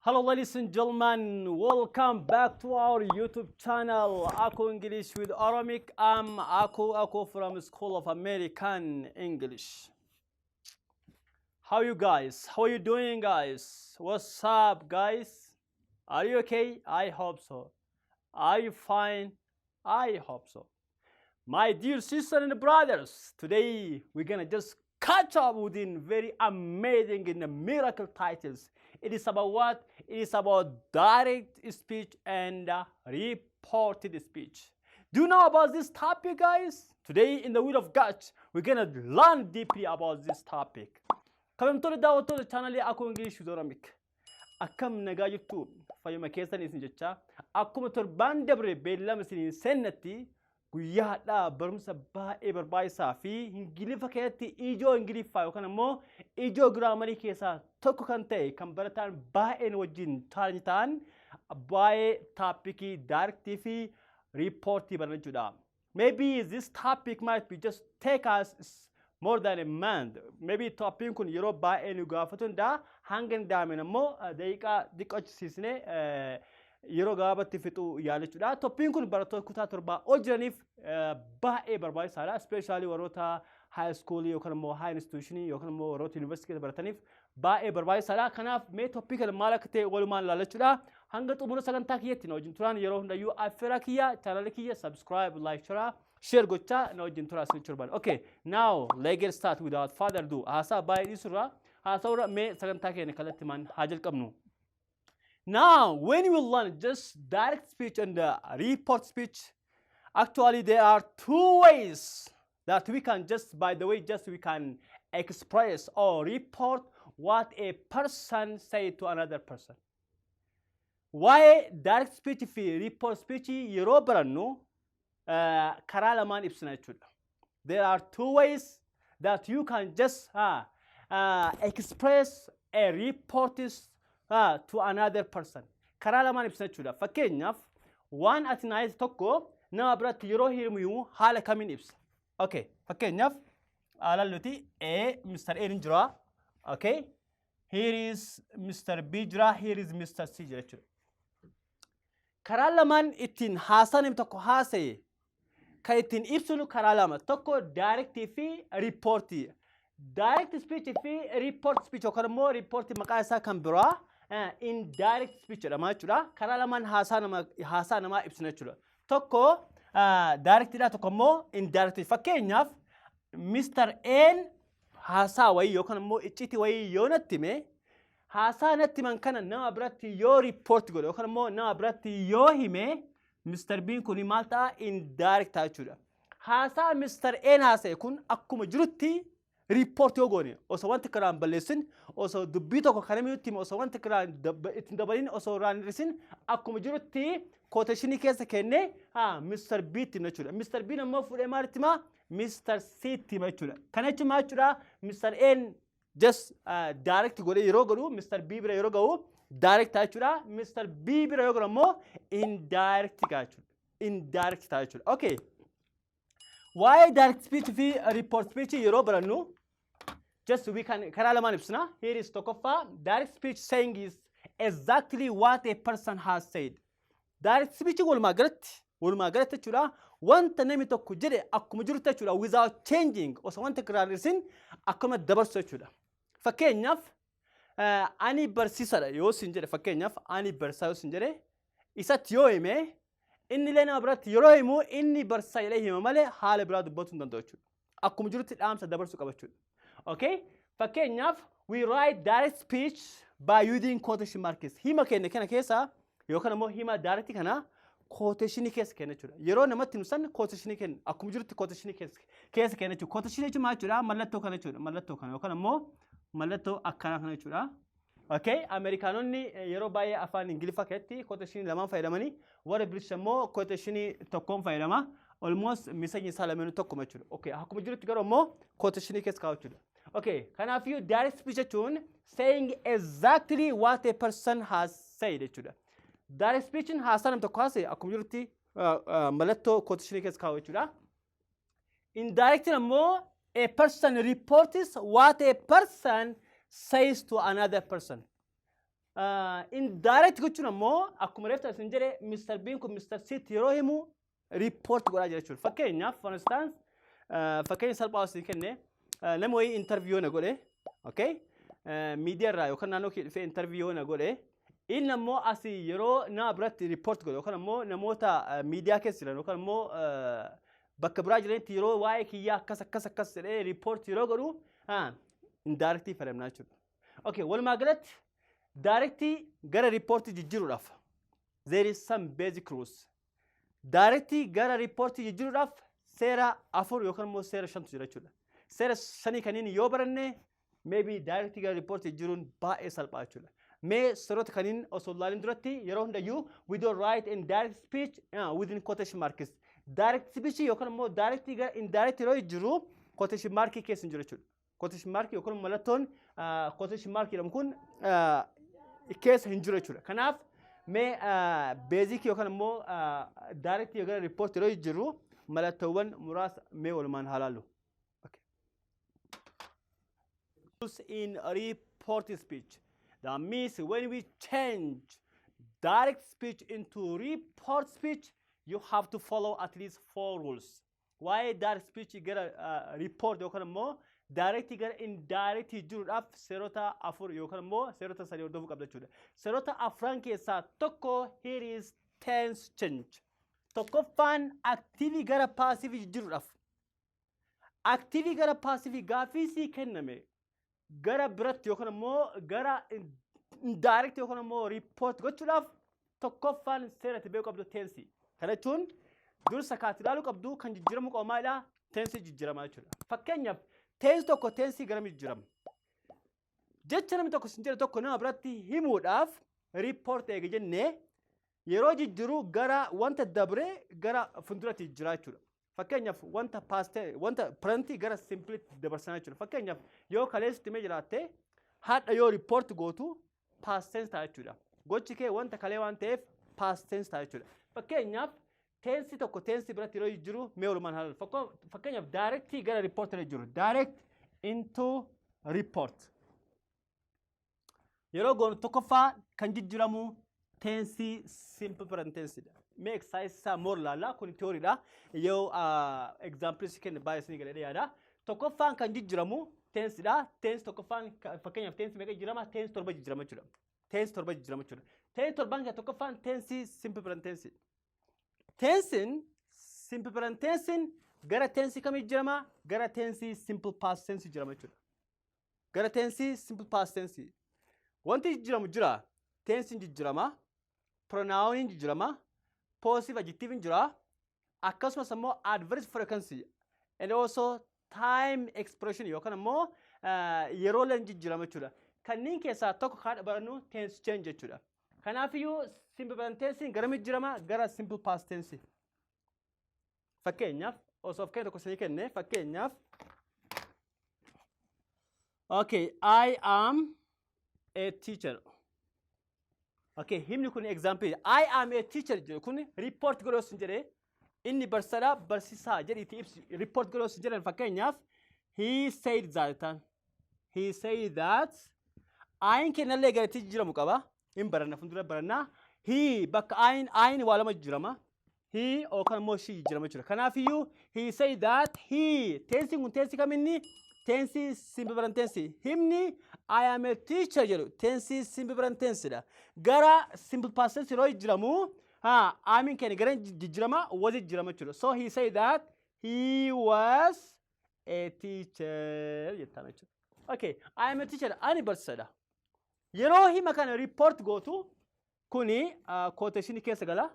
Hello, ladies and gentlemen, welcome back to our YouTube channel, Aku English with Oromic. I'm Aku Aku from School of American English. How you guys? How are you doing, guys? What's up, guys? Are you okay? I hope so. Are you fine? I hope so. My dear sisters and brothers, today we're gonna just catch up within very amazing and miracle titles. It is about what? It is about direct speech and reported speech. Do you know about this topic, guys? Today in the Will of God, we're gonna learn deeply about this topic. Kabajamtoota daawwattoota chaanalii Akuu English with Oromic. Akkam nagaa jirtu? Fayyuma keessan isin jecha akkuma torbaan dabre beellama isiniin seennetti guyyaa har'aa barumsa baay'ee barbaachisaa fi Ingiliffa keessatti ijoo Ingiliffaa yookaan immoo ijoo grammarii keessaa tokko kan ta'e kan barataan baay'een wajjin challenge ta'an baay'ee topicii directii fi reportii baran jechuudha. Maybe this topic might be just take us more than a month. Maybe topiciin kun yeroo baay'ee nu gaafatu danda'a. Hanga hin daameen immoo daqiiqaa xiqqochisiisnee yeroo gabaabatti fixuu yaala. Topiciin kun barattoota kutaa torbaa ol jiraniif baay'ee barbaachisaadha. Especially warroota high school yookaan immoo high institution yookaan immoo warroota yuunivarsiitii keessa barataniif baay'ee barbaachisaadha. Kanaaf mee topicii kana maal akka ta'e walumaan ilaalla. Hanga xumura sagantaa kiyyatti na wajjin turan yeroo hundayyuu affeera kiyya chaanala kiyya subscribe, like, share, share gochaa na wajjin turaa isin barbaada. Okay, now let's get started without further ado. Haasaa baay'ee dhiisurraa haasa'uurra mee sagantaa keenya kallattii maan haa jalqabnu. Now, when you learn just direct speech and report speech, actually there are two ways that we can just, by the way, just we can express or report what a person say to another person. Waa'ee direct speech fi report speech yeroo barannu karaa lamaan ibsina jechuudha. There are two ways that you can just express a report to another person. Karaa lamaan ibsina jechuudha. Fakkeenyaaf, waan ati naayite tokko nama biratti yeroo himu haala kamiin ibsa? Okay, fakkeenyaaf haalalluti A, Mr. A ni jira. Okay, here is Mr. B jira, here is Mr. C jira jechuudha. Karaa lamaan ittiin haasaa namni tokko haasa'e kan ittiin ibsinu karaa lama. Tokko directii fi reportii. Direct speech fi report speech yookaan immoo reportii maqaa isaa kan biraa indirect speech jedhama jechuudha. Karaa lamaan haasaa namaa ibsina jechuudha. Tokko directidha, tokko immoo indirect. Fakkeenyaaf, Mr. N haasaa wayii yookaan immoo iccitii wayii yoo natti hime, haasaa natti himan kana nama biratti yoo report godhe yookaan immoo nama biratti yoo hime, Mr. B kun maal ta'a? Indirect ta'a jechuudha. Haasaa Mr. N haasa'e kun akkuma jirutti report yoo goone, osoo wanti karaan balleessin, osoo dubbii tokko kan namni nutti hime osoo wanti karaan ittiin dabalin, osoo irraan hir'isin, akkuma jirutti quotationii keessa kennee haa Mr. B tti hima jechuudha. Mr. B ammoo fuudhee maalitti himaa? Mr. C tti hima jechuudha. Kana jechuun maal jechuudha? Mr. N just direct godhee yeroo godhu Mr. B bira yeroo ga'u direct ta'a jechuudha. Mr. B bira yoo godhu ammoo indirect ta'a jechuudha. Indirect ta'a jechuudha. Okay. Waa'ee direct speech fi report speech yeroo barannu just we can karaa lamaan ibsina. Here is tokkoffaa, direct speech saying is exactly what a person has said. Direct speech walumaa galatti jechuudha, wanta namni tokko jedhe akkuma jirutti jechuudha, without changing, osoo wanta irraa hir'isin akkuma dabarsu jechuudha. Fakkeenyaaf, ani barsiisadha yoo sin jedhe, fakkeenyaaf ani barsiisaa yoo sin jedhe, isatti yoo hime, inni illee nama biratti yeroo himu inni barsiisaa jedhee hima malee haala biraa dubbachuu hin danda'u jechuudha. Akkuma jirutti dhaamsa dabarsuu qaba jechuudha. Okay? Fakkeenyaaf, we write direct speech by using quotation marks. Hima keenya kana keessa yookaan immoo hima direct kana quotationii keessa kenna jechuudha. Yeroo namatti himsan quotationii kenna. Akkuma jirutti quotationii keessa kenna jechuudha. Quotationii jechuun maal jechuudha? Mallattoo kana jechuudha. Mallattoo kana yookaan immoo mallattoo akkanaa kana jechuudha. Okay, Ameerikaanonni yeroo baay'ee afaan Ingiliffaa keessatti quotationii lamaan fayyadamanii, warri British immoo quotationii tokkoon fayyadama. Almost miseenya isaa lameenuu tokkuma jechuudha. Okay, akkuma jirutti garuu immoo quotationii keessa kaa'u jechuudha. Okay, kanaafiyyuu direct speech jechuun saying exactly what a person has said jechuudha. Direct speechin haasaa nam tokko haasa'e akkuma jirutti mallattoo quotationii keessa kaa'u jechuudha. Indirect ammoo a person reports what a person says to another person. Indirect gochuun ammoo akkuma reefta isin jedhe, Mr. B'n kun Mr. C'tti yeroo himu report godhaa jira jechuudha. Fakkeenyaaf, for instance, fakkeenya salphaa isin kenne, nama wayii interview na godhe, okay? Miidiyaa irraa yookaan naannoo kee dhufee interview na godhe, inni ammoo asii yeroo nama biratti report godhe yookaan ammoo namoota miidiyaa keessa jiran yookaan ammoo bakka biraa jiranitti yeroo waa'ee kiyyaa akkas akkas akkas jedhee report yeroo godhu indirect fayyadamna jechuudha. Okay, walumaa galatti direct gara report jijjiiruudhaaf there is some basic rules. Direct gara report jijjiiruudhaaf seera afur yookaan immoo seera shantu jira jechuudha. Seera shanii kanneen yoo baranne, maybe direct gara report jijjiiruun baay'ee salphaa jechuudha. Mee seerota kanneen osoo ilaalin duratti, yeroo hundayyuu we don't write in direct speech within quotation marks. Direct speech yookaan immoo direct gara indirect yeroo jijjiiru quotation mark keessa hin jiru jechuudha. Quotation mark yookaan mallattoon quotation mark jedhamu kun keessa hin jiru jechuudha. Kanaaf mee basic yookaan immoo direct gara report yeroo jijjiiru mallattoowwan muraasa mee walumaan haa ilaallu. In report speech. That means when we change direct speech into report speech, you have to follow at least four rules. Waa'ee direct speech gara report yookaan immoo direct gara indirect jijjiiruudhaaf seerota afur yookaan immoo seerota sadii hordofuu qabda jechuudha. Seerota afran keessaa tokko, here is tense change. Tokkoffaan active gara passive jijjiiruudhaaf. Active gara passive, gaaffii sii kenname gara biratti yookaan immoo gara indirect yookaan immoo report gochuudhaaf, tokkoffaan seera itti beekuu qabdu tense. Kana jechuun dursa kaati ilaaluu qabdu kan jijjiiramu qabu maalidha? Tense jijjiiramaa jechuudha. Fakkeenyaaf, tense tokko tense gara jijjiirama? Jecha namni tokko sin jedhe tokko nama biratti himuudhaaf report eega jennee, yeroo jijjiiru gara wanta dabree gara fuulduratti jijjiiraa jechuudha. Fakkeenyaaf, wanta past, wanta present gara simpleitti dabarsanaa jechuudha. Fakkeenyaaf, yoo kaleessatti himee jiraatte, hadha yoo report gootu past tense ta'a jechuudha. Gochi kee wanta kalee waan ta'eef past tense ta'a jechuudha. Fakkeenyaaf, tense tokko tense biratti yeroo jijjiiru mee walumaan haa ilaallu. Fakkeenyaaf, direct gara report irra jiru. Direct into report. Yeroo goonu tokkoffaa kan jijjiiramu tense simple present tense dha. Mee exercise isaa more ilaalla, kun theory dha. Yoo example si kenne baay'ee isinii galee yaada. Tokkoffaan kan jijjiiramu tense dha. Tense tokkoffaan, fakkeenyaaf, tense meeqa jijjiirama? Tense torba jijjiirama jechuudha. Tense torba jijjiirama jechuudha. Tense torbaan keessaa tokkoffaan tense simple present tense. Tensiin simple present tensiin gara tense kamii jijjiirama? Gara tense simple past tense jijjiirama jechuudha. Gara tense simple past tense. Wanti jijjiiramu jira. Tensiin jijjiirama. Pronouniin jijjiirama. Possessive adjective jira. Akkasumas immoo adverb frequency and also time expression yookaan immoo yeroo leen jijjiirama jechuudha. Kanneen keessaa tokko kan barannu tense change jechuudha. Kanaafiyyuu simple present tense gara jijjiirama? Gara simple past tense. Fakkeenyaaf, osoo of kenne tokko isinii kenne, fakkeenyaaf, okay, "I am a teacher." Okay, himni kun example "I am a teacher" jedhu kun report godhuu sin jedhee, inni barsiisaadha, barsiisaa jedhiitii ibsi report godhuu sin jedhan, fakkeenyaaf, "He said that" ta'an. "He said that" I'n kennallee garatti jijjiiramu qaba. Hin baranna, fuuldura barannaa. He bakka I'n waa lama jijjiirama. He yookaan immoo she jijjiirama jechuudha. Kanaafiyyuu "he said that he", tensiin kun tense kaminni? Tense simple present tense. Himni "I am a teacher" jedhu tense simple present tense dha. Gara simple past tense yeroo jijjiiramu, ha, amiin keenya gara jijjiirama, was jijjiirama jechuudha. So "he said that he was a teacher" jettaan jechuudha. Okay, "I am a teacher", ani barsiisaadha. Yeroo hima kana report gootu kuni quotation keessa gala.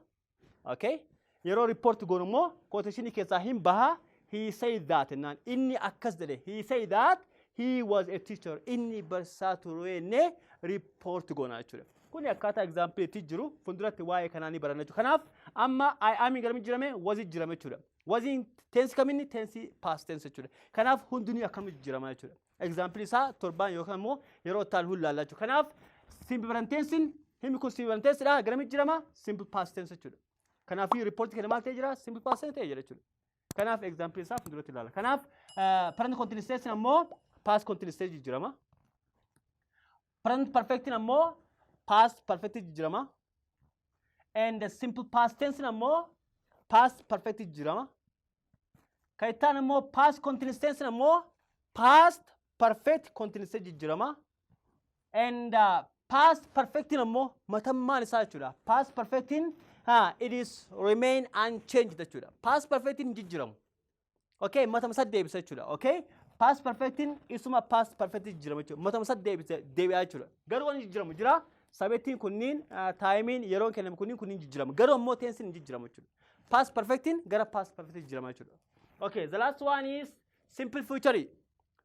Okay? Yeroo report goonu immoo quotation keessaa hin baha. "He said that" jennaan inni akkas jedhe. "He said that he was a teacher." Inni barsiisaa ture jennee report goona jechuudha. Kuni akkaataa example itti jiru, fuulduratti waa'ee kanaa ni baranna jechuudha. Kanaaf amma "I am" gara jijjiirame? Was jijjiirame jechuudha. Wasiin tense kaminni? Tense past tense jechuudha. Kanaaf hundinuu akkamitti jijjiirama jechuudha. Example isaa torbaan yookaan immoo yeroo itti aanu ilaalla jechuudha. Kanaaf simple present tense, himni kun simple present tense dha, gara jijjiirama? Simple past tense jechuudha. Kanaaf report kana maal ta'ee jira? Simple past tense ta'ee jira jechuudha. Kanaaf example isaa fuulduratti ilaalla. Kanaaf present continuous tense ammoo past continuous tense jijjiirama. Present perfect ammoo past perfect jijjiirama. And the simple past tense ammoo past perfect jijjiirama. Kan itti aanu immoo past continuous tense ammoo past perfect continuous jijjiirama. And past perfect ammoo matammaan isaa jechuudha. Past perfect it is remain unchanged jechuudha. Past perfect hin jijjiiramu. Okay, matama isaa deebisa jechuudha. Okay, past perfect isuma past perfect jijjiirama jechuudha. Matama isaa deebisa deebi'aa jechuudha. Garuu waan jijjiiramu jira. Subjectiin kunniin, timeiin yeroon kennamu kunniin jijjiirama. Garuu ammoo tensiin hin jijjiiramu jechuudha. Past perfectiin gara past perfect jijjiirama jechuudha. Okay, the last one is simple future.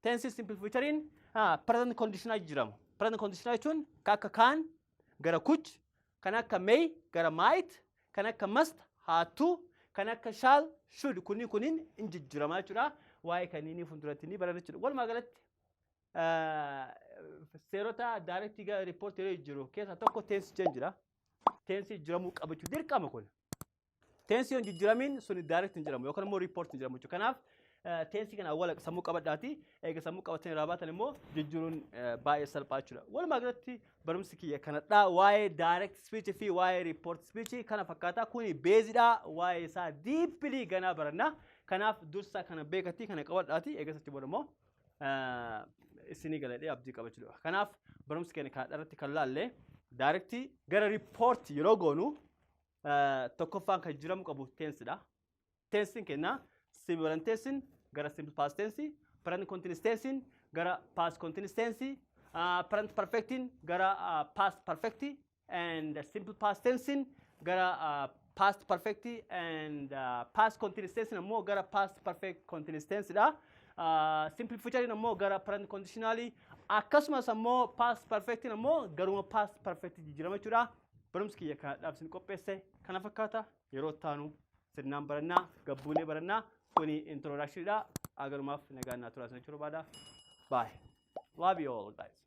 Tense simple futurein present conditional jijjiiramu. Present conditional jechuun kan akka can gara could, kan akka may gara might, kan akka must had to, kan akka shall, should kunniin hin jijjiirama jechuudha. Waa'ee kanneenii fuulduratti ni baranna jechuudha. Walumaa galatti seerota direct gara report yeroo jijjiiru keessaa tokko tense change. Tense jijjiiramuu qaba jechuudha. Dirqama kun. Tense yoo hin jijjiiramiin sun direct hin jedhamu yookaan immoo report hin jedhamu jechuudha. Kanaaf tense kana awwaala sammuu qabadhaati. Eega sammuu qabatanii irraa baatan immoo jijjiiruun baay'ee salphaa jechuudha. Walumaa galatti barumsi kiyya kanadha. Waa'ee direct speech fi waa'ee report speech kana fakkaata. Kuni basedha. Waa'ee isaa deeply ganaa baranna. Kanaaf dursa kana beekatti kana qabadhaati. Eegas achi booda immoo isinii galadhee abdii qaba jechuudha. Kanaaf barumsi keenya kana irratti kan laalle direct gara report yeroo goonu tokkoffaan kan jijjiiramu qabu tensedha. Tensiin kenna simple tensiin gara simple past tense, present continuous tensiin gara past continuous tense, present perfectiin gara past perfect and simple past tensiin gara past perfect and past continuous tensiin ammoo gara past perfect continuous tense dha. Simple future ammoo gara present conditionally, akkasumas ammoo past perfect ammoo garuma past perfect jijjiirama jechuudha. Barumsi kiyya kanadhaaf isin qopheesse kana fakkaata. Yeroo taanu sirnaan barannaa, gabbuunee barannaa. Kuni introduction dha. Agarumaaf nagaan naa turaa isin jechuu barbaada. Bye. Love you all, guys.